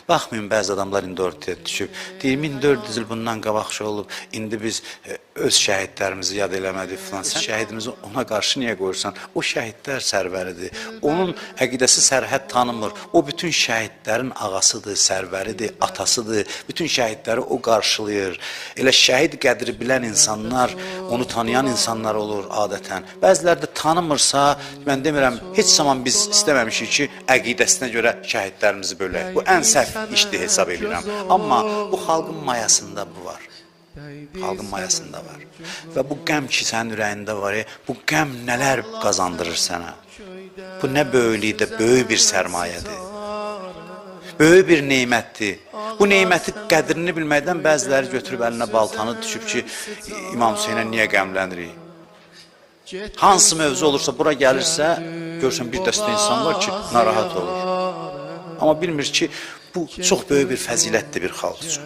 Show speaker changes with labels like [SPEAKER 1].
[SPEAKER 1] Baxmayın, bəzi adamlar indi ortaya düşüb. Deyir, 1400 il bundan qabaq şey olub, indi biz öz şəhidlərimizi yad eləmədik filan. Sən şəhidimizi ona qarşı niyə qoyursan? O şəhidlər sərvəridir. Onun əqidəsi sərhəd tanımır. O bütün şəhidlərin ağasıdır, sərvəridir, atasıdır. Bütün şəhidləri o qarşılayır. Elə şəhid qədri bilən insanlar, onu tanıyan insanlar olur adətən. Bəziləri də tanımırsa, mən demirəm, heç zaman biz istəməmişik ki, əqidəsinə görə şəhidlərimizi bölək. Bu ən səhv işdir hesab edirəm. Amma bu xalqın mayasında bu var. Xalqın mayasında var. Və bu qəm ki sənin ürəyində var, bu qəm nələr qazandırır sənə? Bu nə böyüklükdə böyük bir sərmayədir. Böyük bir neymətdir. Bu neyməti qədrini bilməkdən bəziləri götürüb əlinə baltanı düşüb ki, İmam Hüseynə niyə qəmlənirik? Hansı mövzu olursa, bura gəlirsə, görürsən bir dəstə insan var ki, narahat olur. Amma bilmir ki, bu çox böyük bir fəzilətdir bir xalq üçün.